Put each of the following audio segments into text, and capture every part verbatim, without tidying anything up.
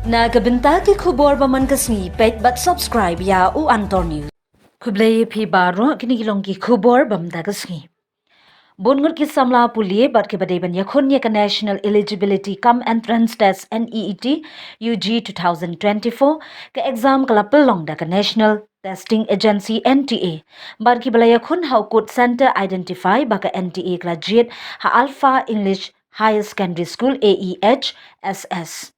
Na ka bynta ki khubor ba man ka sngi, peit bad subscribe ïa U Antor News. Khublei ïa phi baroh, kine ki long ki khubor ba man ka sngi. Bun ngut ki samla pule bad kiba dei ban ïakhun ïa ka National Eligibility cum Entrance Test, N E E T, U G two thousand twenty-four, ka exam ka la pynlong da ka National Testing Agency, N T A. Bad kiba la ïakhun ha u kut center identify ba ka N T A ka la jied ha Alpha English Higher Secondary School, A E H S S.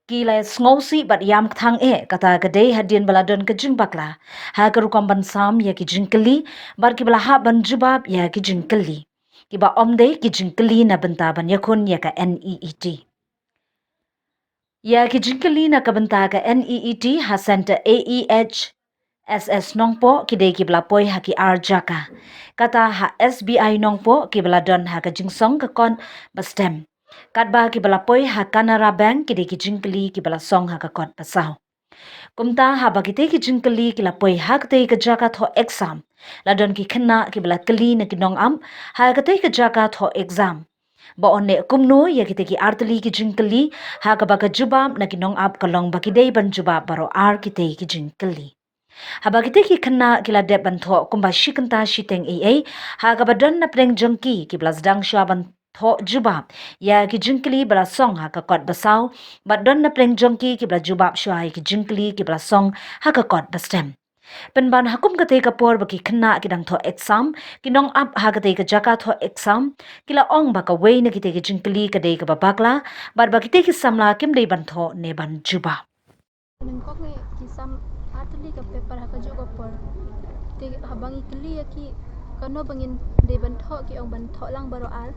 Ki la sngewsih bad ïam kthang eh, kata ka dei hadien ba la don ka jingbakla ha ka rukom ban sam ïa ki jingkylli bad kiba la hap ban jubab ïa ki jingkylli, kiba ym dei ki jingkylli na bynta ban ïakhun ïa ka N E E T. Ïa ki jingkylli na ka bynta ka N E E T ha center A E H S S Nongpoh ki dei kiba la poi ha ki ar jaka. Kata ha S B I Nongpoh kiba la don ha ka jingsong ka kot ba stem. Katba kiba la poi ha Canara Bank ki dei ki jingkylli kiba la song ha ka kot ba saw. Kumta haba kitei ki jingkylli ki la poi ha katei ka jaka thoh exam, la don ki khynnah kiba la kylli na ki nongap ha katei ka jaka thoh exam ba yn leh kumno ïa kitei ki artylli ki jingkylli, ha kaba ka jubab na ki nongap ka long ba ki dei ban jubab baroh ar kitei ki jingkylli. Haba kitei ki khynnah ki la dep ban thoh kumba shi kynta shiteng ei ei, ha kaba don na pdeng jong ki kiba la sdang shuwa ban thoh jubab ïa ki jingkylli ba la song ha ka kot ba saw, bad don na pdeng jong ki kiba la jubab shuwa ïa ki jingkylli kiba la song ha ka kot ba stem. Pynban ha kum katei ka por ba ki khynnah ki dang thoh exam, ki nongap ha katei ka jaka thoh exam ki la ong ba kawei na kitei ki jingkylli ka dei kaba bakla, bad ba kitei ki samla kim dei ban thoh ne ban jubab. Nyngkong eh ki sam artylli ka paper ha kajuh ka por. Te haba ngi kylli ïa ki kano ba ngin dei ban thoh, ki ong ban thoh lang baroh ar.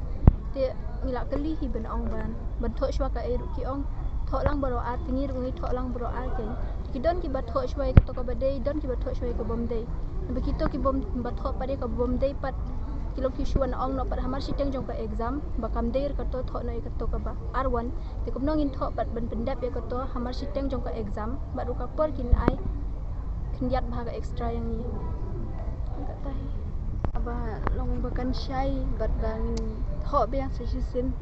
Te ngi la kylli hi ban ong ban, ban thoh shuwa kaei ruh, ki ong thoh lang baroh ar, te ngi ruh ngi thoh lang baroh ar. Te ki don kiba thoh shuwa ïa kato kaba dei, don kiba thoh shuwa ïa ka bym dei. Ba kito ki bym, ba thoh pat ïa ka bym dei pat, ki long ki shu wan ong noh pat hamar shiteng jong ka exam ba kam dei ruh kato, thoh noh ïa kato kaba ar wan. Te kumno ngin thoh pat ban pyndep ïa kato hamar shiteng jong ka exam, bad ruh ka por kin ai khyndiat bha ka extra ïa ngi. Kata hi. Ba long ba kan shai bad ba ngin thoh biang sa shisien,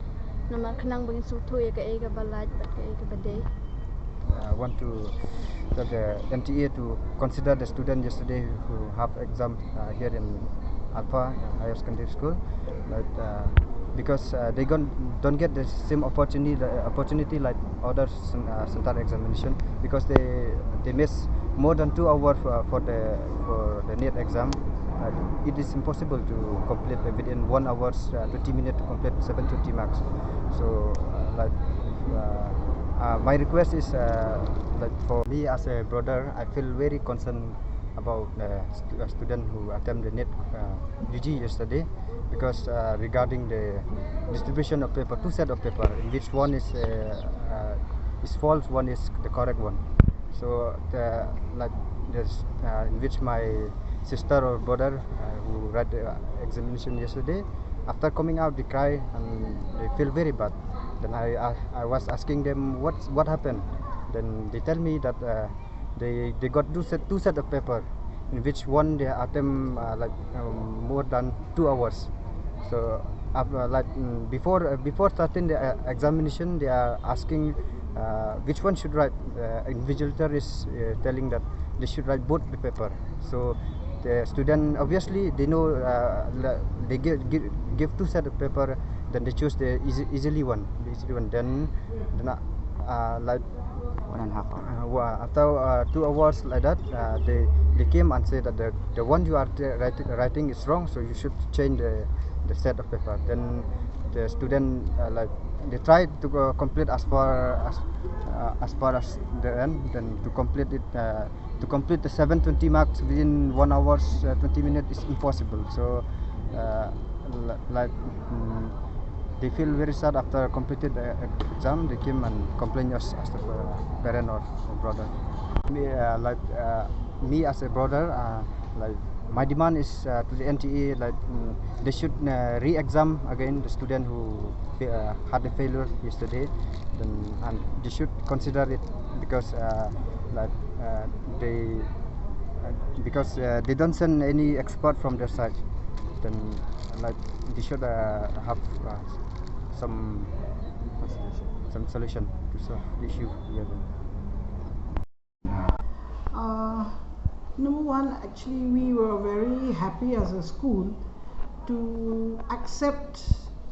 namar khnang ba ngin sngewthuh ïa kaei kaba lait bad kaei kaba dei. I want to tell the N T A to consider the student yesterday who have exam uh, here in Alpha Higher Secondary School, but uh, because uh, they gon- don't get the same opportunity, the opportunity like other cen- uh, center examination, because they they miss more than two hours for, for the for the NEET exam. Uh, it is impossible to complete within one hour, uh, twenty minutes to complete seven twenty marks. So uh, like uh, uh, my request is uh, like for me as a brother, I feel very concerned about the stu- uh, student who attempted NEET uh, U G yesterday, because uh, regarding the distribution of paper, two set of paper, in which one is uh, uh, is false, one is the correct one. So the like this uh, in which my sister or brother uh, who read the examination yesterday, after coming out they cry and they feel very bad. Then I I, I was asking them what what happened. Then they tell me that uh, they they got two set two set of paper, in which one they attempt uh, like um, more than two hours. So after like mm, before uh, before starting the uh, examination, they are asking uh, which one should write. Uh, invigilator is uh, telling that they should write both the paper. So the student obviously they know uh, la- they give, give give two set of paper, then they choose the easy, easily one, the easily one. Then then uh, like One and a half hour. Uh, wa- after uh, two hours like that, uh, they they came and said that the, the one you are t- writing, writing is wrong, so you should change the, the set of paper. Then the student uh, like they tried to uh, complete as far as uh, as far as the end. Then to complete it, uh, to complete the seven twenty marks within one hour's uh, twenty minutes is impossible. So uh, li- like mm, they feel very sad after completed the exam. They came and complain us as the uh, parent or brother. Me uh, like uh, me as a brother, uh, like my demand is uh, to the N T A like mm, they should uh, re-exam again the student who fa- uh, had a failure yesterday. Then and they should consider it because uh, like uh, they uh, because uh, they don't send any expert from their side. Then like they should uh, have uh, some some solution to solve the issue. Yeah. Uh, number one, actually, we were very happy as a school to accept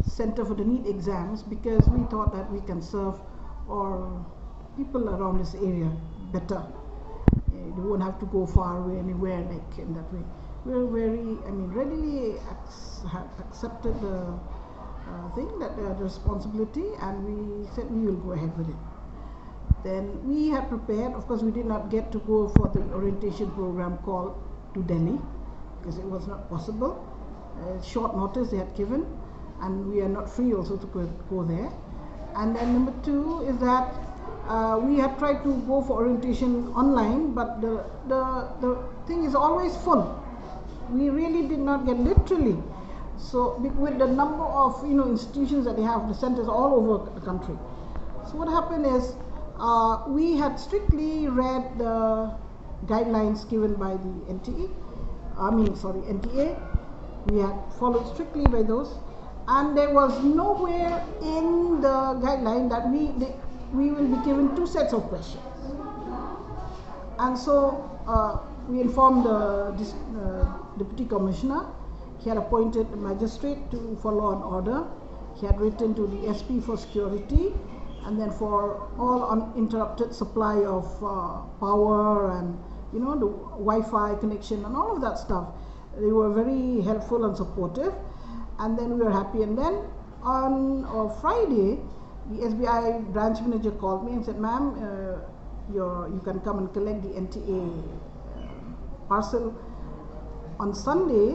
Center for the NEET exams because we thought that we can serve our people around this area better. Eh, they won't have to go far away anywhere like in that way. We were very, I mean, readily ac- have accepted the uh, thing, that uh, the responsibility, and we said we will go ahead with it. Then we had prepared, of course, we did not get to go for the orientation program call to Delhi because it was not possible. Uh, short notice they had given, and we are not free also to go, go there. And then number two is that uh, we had tried to go for orientation online, but the, the, the thing is always full. We really did not get, literally. So with the number of, you know, institutions that they have, the centers all over the country. So what happened is uh, we had strictly read the guidelines given by the N T E, I mean, sorry, N T A. We had followed strictly by those, and there was nowhere in the guideline that we they, we will be given two sets of questions. And so uh, we informed the dis- uh, deputy commissioner. He had appointed a magistrate to follow an order. He had written to the S P for security, and then for all uninterrupted supply of uh, power and, you know, the Wi-Fi connection and all of that stuff. They were very helpful and supportive, and then we were happy. And then on uh, Friday, the S B I branch manager called me and said, "Ma'am, uh, you you can come and collect the N T A uh, parcel on Sunday,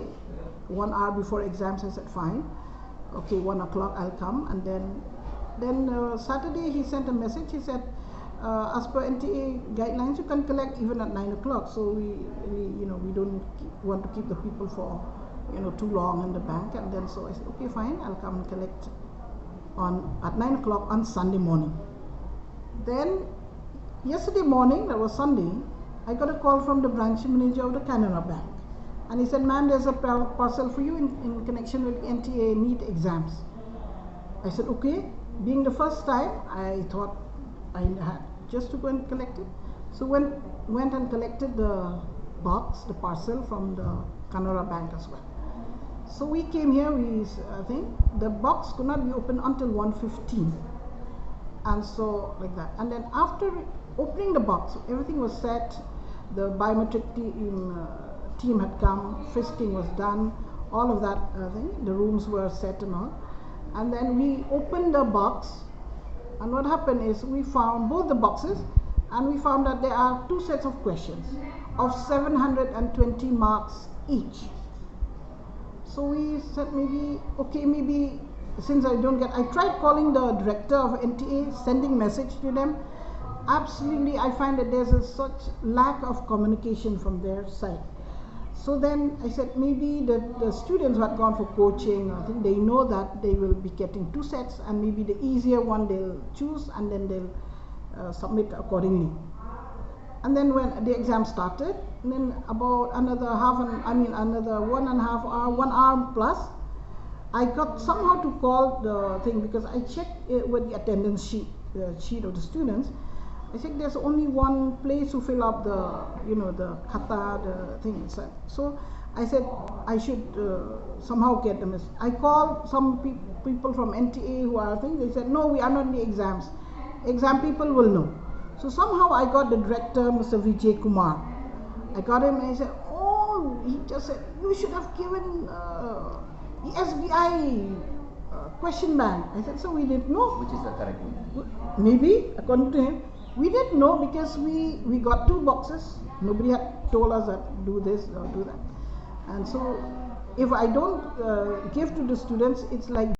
one hour before exams." I said, "Fine." "Okay, one o'clock, I'll come." And then, then uh, Saturday he sent a message. He said, uh, "As per N T A guidelines, you can collect even at nine o'clock. So we, we you know, we don't keep, want to keep the people for, you know, too long in the bank." And then so I said, "Okay, fine, I'll come and collect on at nine o'clock on Sunday morning." Then yesterday morning, that was Sunday, I got a call from the branch manager of the Canara Bank. And he said, "Ma'am, there's a par- parcel for you in, in connection with N T A NEET exams." I said, "Okay." Being the first time, I thought I had just to go and collect it. So went, went and collected the box, the parcel from the Canara Bank as well. So we came here, we, I think the box could not be opened until one fifteen. And so like that. And then after opening the box, everything was set. The biometric team, uh, team had come, frisking was done, all of that uh, thing. The rooms were set and all. And then we opened the box, and what happened is we found both the boxes, and we found that there are two sets of questions of seven hundred twenty marks each. So we said, "Maybe, okay, maybe since I don't get," I tried calling the director of N T A, sending message to them. Absolutely, I find that there's a such lack of communication from their side. So then I said, "Maybe the, the students who had gone for coaching, I think they know that they will be getting two sets, and maybe the easier one they'll choose, and then they'll uh, submit accordingly." And then when the exam started, and then about another half an, I mean, another one and a half hour, one hour plus, I got somehow to call the thing because I checked it with the attendance sheet, the sheet of the students. I said, "There's only one place to fill up the, you know, the khata, the thing." So, so I said I should uh, somehow get them. I called some pe- people from N T A who are thing. They said, "No, we are not in the exams. Exam people will know." So somehow I got the director, Mister Vijay Kumar. I got him and he said, "Oh," he just said, "You should have given uh, the S B I uh, question bank." I said, "So we didn't know." Which is the correct one. Maybe, according to him, we didn't know because we, we got two boxes. Nobody had told us that do this or do that. And so if I don't uh, give to the students, it's like